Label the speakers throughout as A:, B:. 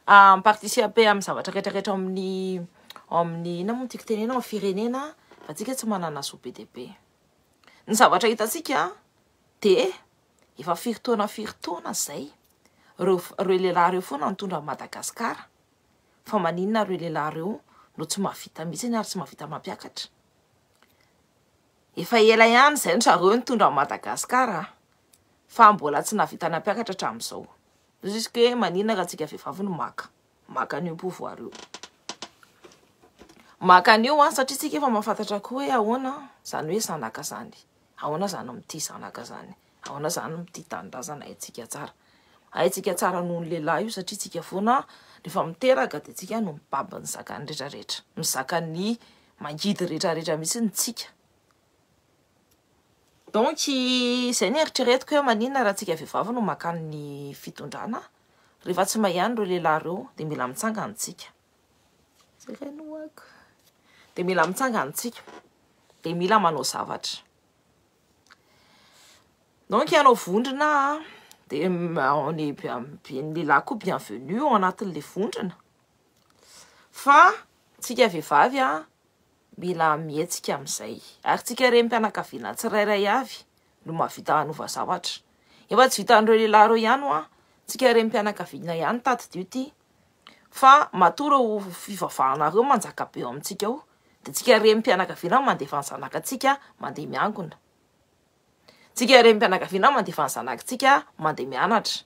A: Mi-participer amin'ny zavatra rehetrarehetra ao amin'ny ao amin'ny inona moa no tiako tenena ao amin'ny firenena fa tsika tsy manana zo be dia be. Ny zavatra hitantsika dia efa firy taona firy taona izay ireo ireo lehilahy ireo foana nitondra an'i Madagasikara fa maninona ireo lehilahy ireo no tsy mahavita mihitsy ary tsy mahavita mampiakatra. Efa ela ihany izay ry zareo nitondra an'i Madagasikara fa mbola tsy nahavita nampiakatra hatramin'izao. Jusque hoe maninona raha tsika vehivavy no maka maka an'io pouvoir io. Maka an'io an satria tsika efa mahafantatra koa hoe ahoana zany hoe zanaka zany. Ahoana zany mitia zanaka zany. Ahoana zany mitia tanindrazana haintsika tsara. Haintsika tsara noho ny lehilahy io satria tsika foana rehefa miteraka dia tsika no mibaby ny zakany rehetrarehetra. Mizaka ny mangidy rehetrarehetra mihitsy ny tsika. Donc izay ny eritreretiko hoe maninona raha tsika vehivavy no maka ny fitondrana rehefa tsy mahay ihany ireo lehilahy ireo dia mila mitsangana tsika. Dia mila mitsangana tsika. Dia mila manao zavatra. Donc hanao vondrona dia on est bien ny lehilahy koa bienvenue ao anatin'ilay vondrona. Fa tsika vehivavy a mila mihetsika amin'izay. Ary tsika renim-pianakaviana tsirairay avy no mahavita hanova zavatra. Efa tsy vitan'ireo lehilahy ireo ihany hoa, tsika renim-pianakaviana ihany tadidio ity. Fa matoa ireo fivavahana ireo manjaka be ao amintsika ao, dia tsika renim-pianakaviana mandefa ny zanakatsika mandeha miangona. Tsika renim-pianakaviana mandefa ny zanakitsika mandeha mianatra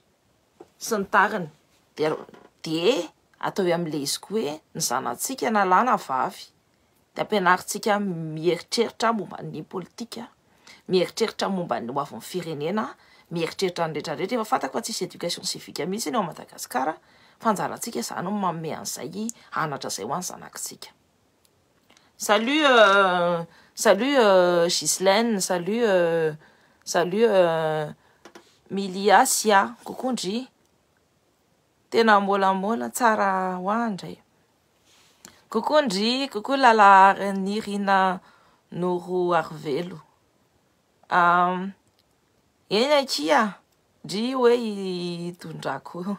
A: sy ny tariny. Dia dia ataovy amin'ilay izy koa hoe ny zanatsika na lahy na vavy dia ampianarintsika mieritreritra momba ny politika, mieritreritra momba ny hoavin'ny firenena, mieritreritra ny rehetrarehetra. Efa fantako fa tsisy éducation civique mihitsy ny ao Madagasikara fa anjarantsika izany no manome an'izay anatra izay ho an'ny zanakitsika. Salut euh, salut euh, Ghislaine, salut euh, salut euh, Miliasia, coucou ndry. Tena môlamôla tsara ho ahy ndray. Coucou ndry, coucou Lala Nirina Noro Arivelo. Um, eny akia, ndry hoe hitondrako.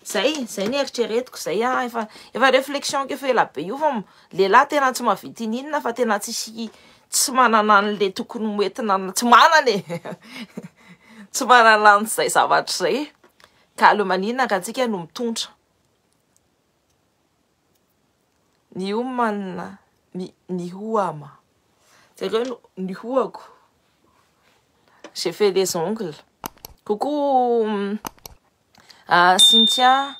A: Zay, zay ny eritreretiko zay ah, efa efa réflexion efa ela be io fa lehilahy tena tsy mahavita ininona fa tena tsisy tsy manana an'le tokony hoentina tsy manana e. Tsy manana an'izay zavatra izay. Ka aleo maninona ka antsika no mitondra. Niomana ny nihoama. Jereo no nihoako. J'ai fait les ongles. Coucou Cynthia,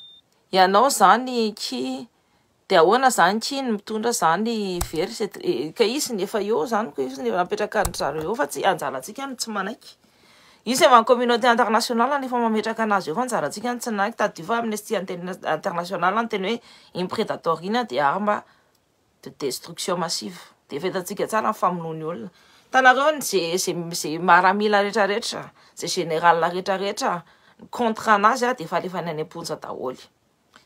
A: ianao zany ki de ahoana zany ki ny mitondra zany very ka izy ny efa eo zany ko izy ny efa napetraka an-dry zareo eo fa tsy anjarantsika no tsy manaiky. Izy efa communauté internationale nefa mametraka anazy eo fa anjarantsika no tsy nanaiky. Tadidio fa Amnesty International ny teny hoe iny Predator iny dia arme de destruction massive. Dia efa hitantsika tsara ny famonoany olona. Hitanareo ny ze ze ze maramila rehetrarehetra, ze général rehetrarehetra contre anazy dia efa alefany any am-ponja daholo.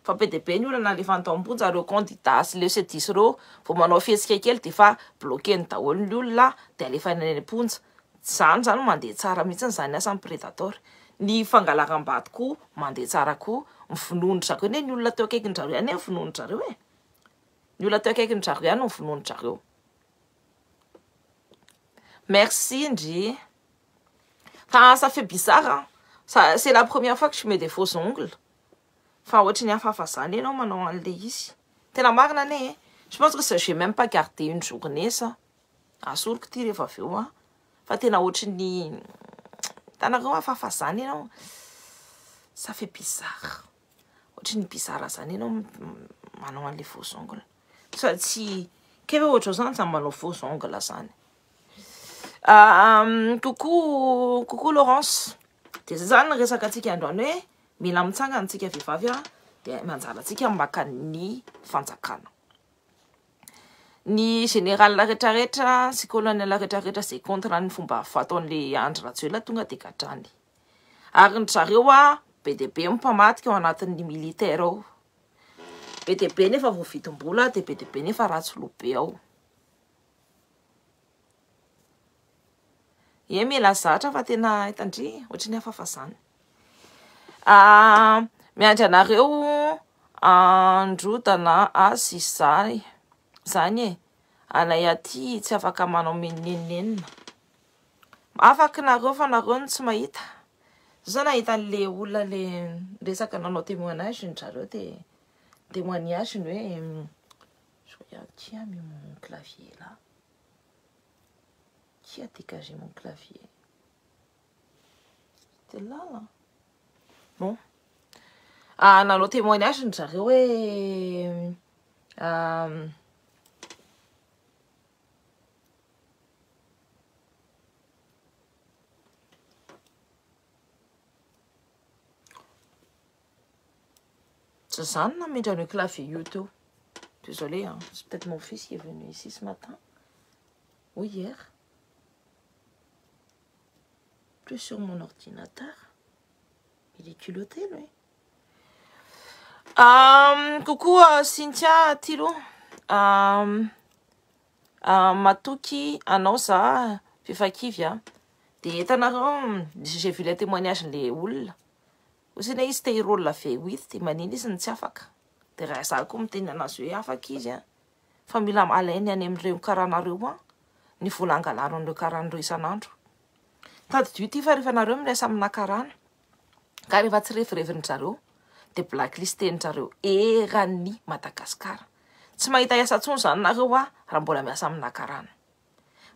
A: Fa be dia be ny olona nalefany tao am-ponja, ireo candidat sy le C10 ireo vao manao fihetsika kely dia efa bloqué-ny daholo ny olona dia alefany any am-ponja. Zany zany mandeha tsara mihitsy zany asan'ny Predator. Ny fangalaram-bato koa mandeha tsara koa. Ny vonoan-dry zareo anie ny olona teo akaikin-dry zareo ihany ny vonoan-dry zareo e. Ny olona teo akaikin-dry zareo ihany no vonoan-dry zareo. Merci ndry. Fa ça fait bizarre hein. Ça, c'est la première fois que je mets des faux ongles. Fa ohatry ny hafahafa zany ianao manao an'le izy. Tena marina anie e. Je pense que ça, j'ai même pas gardé une journée ça. Asoriko ty rehefa avy eo a. Fa tena ohatry ny hitanareo hafahafa zany ianao. Ça fait bizarre. Ohatry ny bizarre zany ianao manao an'le faux ongles. Sa tsy kay hoe ohatr'izao zany za manao faux ongles zany. Coucou, coucou Laurence. Dia zay zany ny resaka antsika androany hoe mila mitsangana antsika vehivavy a dia manjara antsika maka ny fanjakana. Ny général rehetrarehetra sy colonel rehetrarehetra izay contre ny fomba fataon'le Andry Rajoelina tonga dia gadrany. Ary ny zareo a be dia be mpamadika ao anatin'ny militaire ao. Be dia be nefa voavidim-bola dia be dia be nefa ratsy loha be ao. Ie mila zatra fa tena hitandry ohatry ny hafahafa zany. Miandry anareo Androdana azy zany zany e. Anay aty tsy afaka manao n'inon'inona. Afaka nareo fa nareo no tsy mahita. Za nahita an'le olona le resaka nanao témoignage ny zareo de témoignage ny hoe je regarde qui a mis mon clavier là? Qui a dégagé mon clavier? C'était là là. Bon. Ah, nanao témoignage ny zareo hoe Tsy zany namindra an'io clavier io teo. Désolé, hein. C'est peut-être mon fils qui est venu ici ce matin. Ou hier. Plus sur mon ordinateur. Il est culotté, lui. Coucou Cynthia Tilo. Matoky anao za fefakivy a. De hitanareo, j'ai vu les témoignages le olona. Ohatrany hoe izy te hi-rôle V8 de manina izy no tsy afaka. De raha za koa miteny anazy hoe afaka izy a. Fa mila alainy any amin'ireo karanareo a. Ny vola angalar'ireo karan'ireo isan'andro. Tadidio ity fa rehefa nareo miasa amina karana, ka rehefa tsy revirevin-dry zareo, de blacklisten-dry zareo eran'ny Madagasikara. Tsy mahita asa intsony zany nareo a, raha mbola miasa amina karana.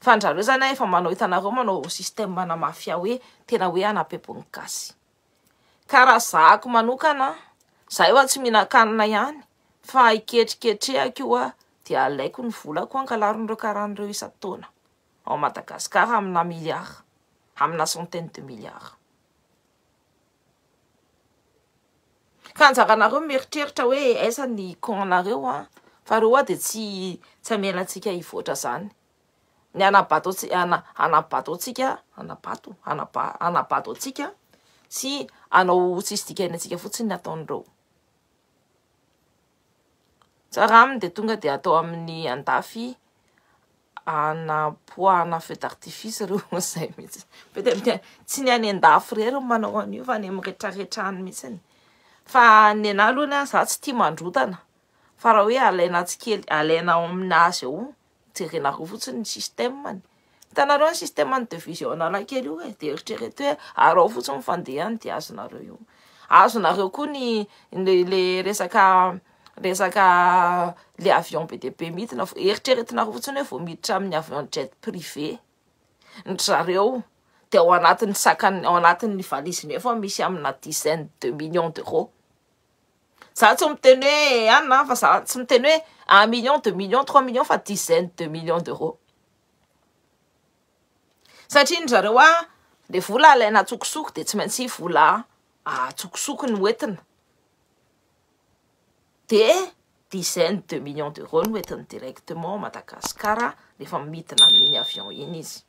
A: Fa ndrareo zany a, efa manao, hitanareo manao système ana mafia hoe tena hoe anapepo ny gasy. Ka raha zahako manokana, za io a tsy mihinan-kanina ihany, fa hiketriketrehako io a, de alaiko ny volako angalarin'ireo karan'ireo isan-taona. Ao Madagasikara amina milliard, amina centaine de milliards. Ka anjaranareo mieritreritra hoe aiza ny camp-nareo a, fa reo a de tsy hamela antsika hivoatra zany. Ny anabato anabato antsika, anabato, anabato antsika sy hanao tsisy dikany antsika fotsiny ny ataon'ireo. Tsara aminy de tonga de atao amin'ny andafy anapoahana feu d'artifice reo zay mihitsy. Peut-être tsy ny any andafy rery no manao an'io fa any amin'ny rehetrarehetra any mihitsiny. Fa ny anahy aloha za tsy tia mandrotana. Fa raha hoe alaina tsikely, alaina ao aminazy ao, jerenareo fotsiny ny système-ny. Hitanareo ny système ny devise ao Analakely io e, de eritrereto hoe arao fotsiny ny fandehany de azonareo io. Azonareo koa ny le resaka le avion be dia be midina, eritreretinareo fotsiny hoe vao miditra amin'ny avion jet privé ny zareo de ao anatin'ny sakany, ao anatin'ny valiziny efa misy amina dizaine de millions d'euros. Za tsy miteny hoe anina fa za tsy miteny hoe 1 million, 2 millions, 3 millions fa dizaine de millions d'euros. Satria ny zareo a, le vola alaina atsokosoko de tsy maintsy vola atsokosoko no hoentina. De dizaine de millions d'euros no hoentina directement Madagasikara rehefa midina amin'iny avion iny izy.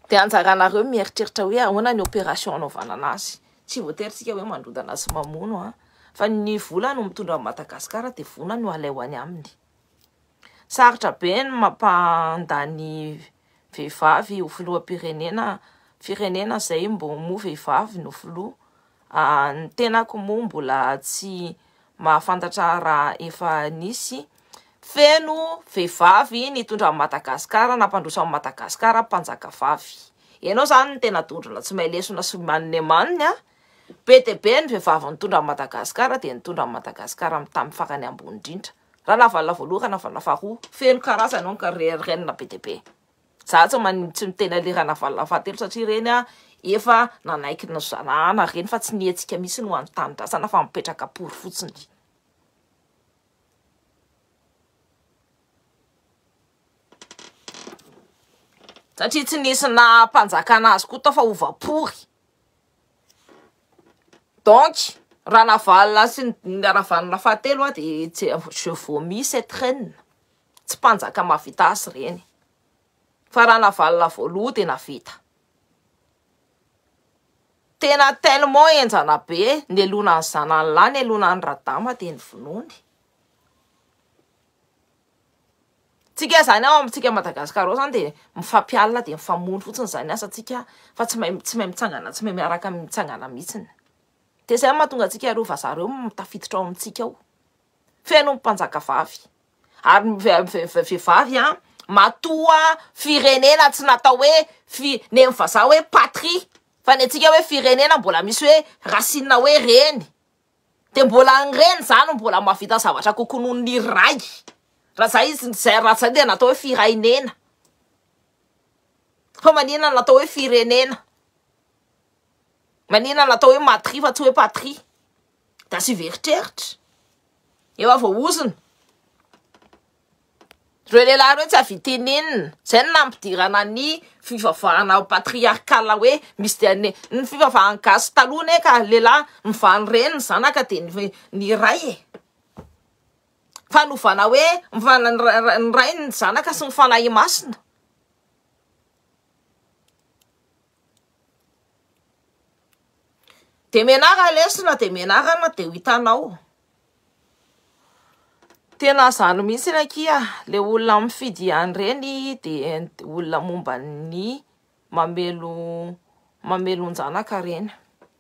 A: De anjaranareo mieritreritra hoe ahoana ny opération anaovana anazy. Tsy voatery tsika hoe mandrodana sy mamono a, fa ny vola no mitondra an'i Madagasikara de vola no aleo any aminy. Sarotra be ny mampandany vehivavy ho filoham-pirenena, firenena zay mbo moa vehivavy no filoha. Ny tenako moa mbola tsy mahafantatra raha efa nisy feno vehivavy nitondra an'i Madagasikara, nampandroso an'i Madagasikara mpanjaka vavy. Ianao zany ny tena dondrona tsy mahay lesona sy manne manne a. Be dia be ny vehivavy nitondra an'i Madagasikara dia nitondra an'i Madagasikara tamin'ny farany ambony indrindra. Raha navalona voalohany, raha navalona faharoa, feno karazany ao ka renina be dia be. Za tsy tsy miteny an'le raha navalona fahatelo satria reny a efa nanaiky ny zanahana reny fa tsy nihetsika mihitsy no any tanindrazana fa mipetraka pory fotsiny. Satria tsy nisy na mpanjakana azy koa tao fa ovapory. Donc raha navalona sy ny raha fahatelo a de je vomis cette reine. Tsy mpanjaka mahavita azy reny. Fa raha navalona voaloha de navita. Tena tellement enjana be nelona ny zanany lahy, nelona ny Radama de nivonoany. Tsika zany ao amintsika Madagasikara ao zany de mifampialina de mifamono fotsiny zany asantsika fa tsy mahay mitsangana, tsy mahay miaraka mitsangana mihitsiny. De zay mahatonga antsika ireo vazaha ireo tafiditra ao amintsika ao. Feno ny mpanjaka vavy. Ary ny vehivavy an, matoa firenena tsy natao hoe fi, ny an'ny vazaha hoe patrie, fa ny antsika hoe firenena mbola misy hoe racine hoe reny. De mbola ny reny zany no mbola mahavita zavatra kokoa noho ny ray. Raha zay izy, zay raha zay dia natao hoe firainena. Fa maninona natao hoe firenena? Maninona natao hoe matrie fa tsy hoe patrie? Da asio eritreritra. Efa voaozona. Ireo lehilahy ireo tsy avy tenenina. Zay no nampidirana ny fivavahana patriarcal hoe misy dia ny ny fivavahan'ny gasy taloha ne ka lehilahy mivany reny ny zanaka de ny ny ray e. Fa novana hoe ny ray ny zanaka sy ny fanahy masina. De mianara lesona de mianarana de ho hitanao. Tena zany mihitsy akia le olona mifidy an'ireny de olona momba ny mamelo mamelon-janaka reny.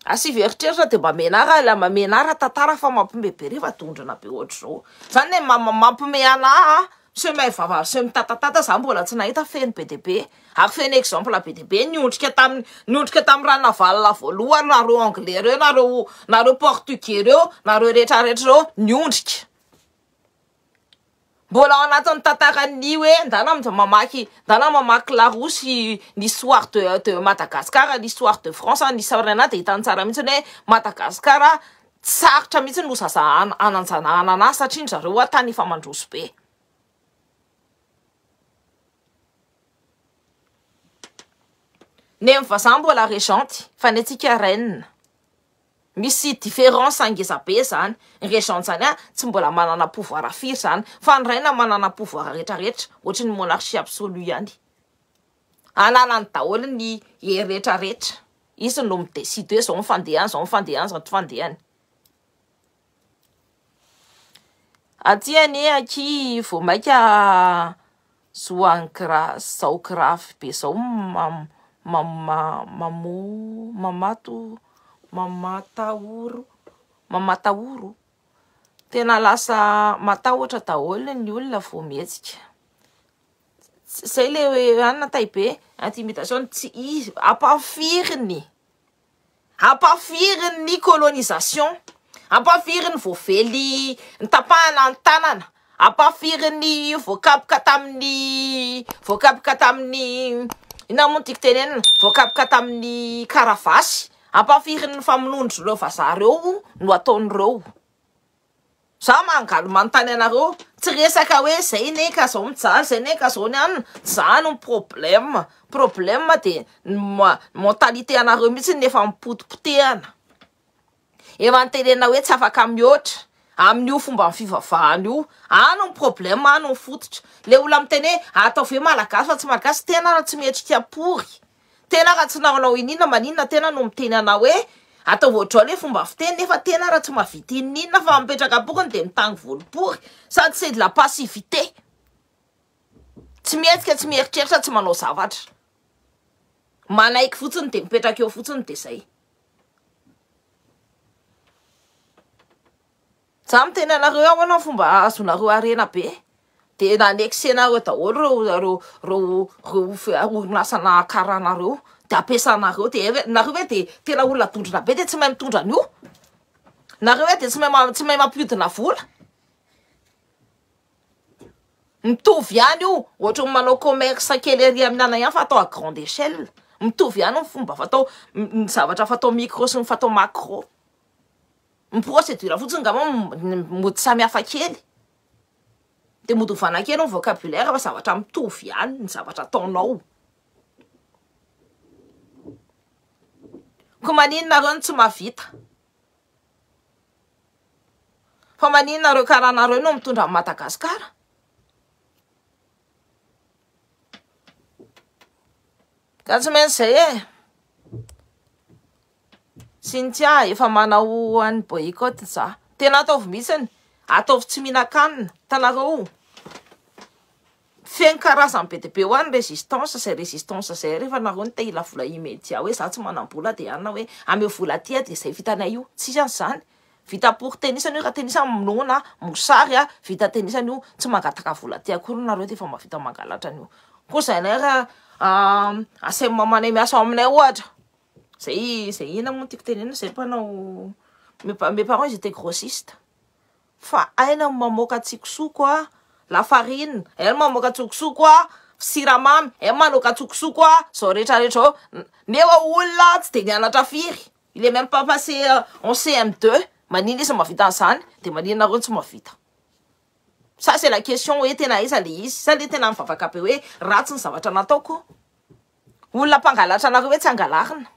A: Asio eritreritra de mba mianara la mba mianara tantara fa mampime be rehefa dondrona be ohatr'izao. Zany ne mampime anahy se mahay vava se mitatatata za mbola tsy nahita feno be dia be. Ary feno exemple be dia be niondrika tamin'ny niondrika tamin'ny Ranavalona voalohany nareo anglais reo nareo nareo portugais reo nareo rehetra rehetra reo niondrika. Mbola ao anatin'ny tantaran'ny hoe ndana mamaky ndana mamaky Larousse l'histoire de de Madagascar l'histoire de France ny histoire de hitany tsara mihitsy hoe Madagascar sarotra mihitsy no zaza ananjanahana anazy satria zareo a tany efa mandroso be. Ny amin'ny vazaha mbola régente fa ny antsika reine. Misy différence ngeza be zany. Ny régente zany a tsy mbola manana pouvoir firy zany fa ny reine manana pouvoir rehetrarehetra ohatry ny monarchie absolue ihany. Ananany daholo ny hery rehetrarehetra. Izy no midécide hoe zao ny fandehany, zao ny fandehany, zao ny fandehany. Aty anie aky vao maika zoan'ny gra zao grave be zao mam mama mamo mamato mamatahoro mamatahoro. Tena lasa matahotra daholo ny olona vao mihetsika. Zay le hoe anina taibe intimidation tsy izy ampafiriny ampafiriny ny colonisation ampafiriny voavely nitapahana ny tanana ampafiriny voakapoka tamin'ny voakapoka tamin'ny inona moa no tiako tenenina voakapoka tamin'ny karavasy ampafiriny famonoan-dreo vazaha reo no ataon'ireo. Za mangalo manontany anareo tsy resaka hoe zay ne ka zao mijaly zay ne ka zao ny anina zany ny problème problème de ny mentalité anareo mihitsy ny efa mipotipotehana efa nitenena hoe tsy afaka mihoatra amin'io fomba fivavahana io any ny problème any ny fototra le olona miteny hoe atao ve malagasy fa tsy malagasy tena raha tsy mihetrika pory tena raha tsy nanao ininona maninona tena no miteny anao hoe atao ohatrao le fomba fiteny nefa tena raha tsy mahavita ininona fa mipetraka pokony de mitango volopory sady c'est de la passivité tsy mihetsika tsy mieritreritra tsy manao zavatra manaiky fotsiny de mipetraka eo fotsiny de zay. Za miteny anareo ahoana ny fomba ahazoanareo harena be de nanexenareo daholo reo reo reo reo orinasa nakaranareo de ampiasanareo de nareo hoe de tena olona dondrona be de tsy mahay mitondra an'io nareo hoe de tsy mahay tsy mahay mampiodina vola mitovy ihany io ohatra ny manao commerce kely ery amin'ny ana ihany fa atao à grande échelle mitovy ihany ny fomba fatao ny zavatra fatao micro sy ny fatao macro ny procédure fotsiny ngamba mody samy hafa kely de mody ovana kely ny vocabulaire fa zavatra mitovy ihany ny zavatra ataonao ko maninona nareo no tsy mahavita fa maninona nareo karaha nareo no mitondra an'i Madagasikara ka tsy maintsy zay e Cynthia efa manao an'ny boycott za tena ataovy mihitsiny ataovy tsy mihinan-kanina hitanareo. Feno karazany be de be ho any résistance zay. Résistance zay, rehefa nareo ny te hila vola immédiat hoe za tsy manam-bola, de anina hoe ameo vola ty a, de zay vitanay io, tsisy an'izany. Vita pour tenisany io, raha tenisany minoana mosary a, vita tenisany io, tsy mangataka vola ty akory nareo, de efa mahavita mangalatra an'io koa zay. Nay raha asay mamanay miasa ao aminay ohatra zay, zay ina moa tiako tenena, zay mpanao, mes parents, ils étaient grossistes, fa aina mamoaka tsokosoko a lafarine, aina mamoaka tsokosoko a siramamy, aina manoka tsokosoko a zao rehetrarehetra ao, nefa olona tsy de nianatra firy, il est même pas passé en CM2. Manino izy mahavita an'izany, de manino nareo tsy mahavita? Ça, c'est la question hoe tena iza le izy, sa le tena mivavaka be hoe ratsy ny zavatra nataoko, olona mpangalatra anareo hoe tsy angalarina.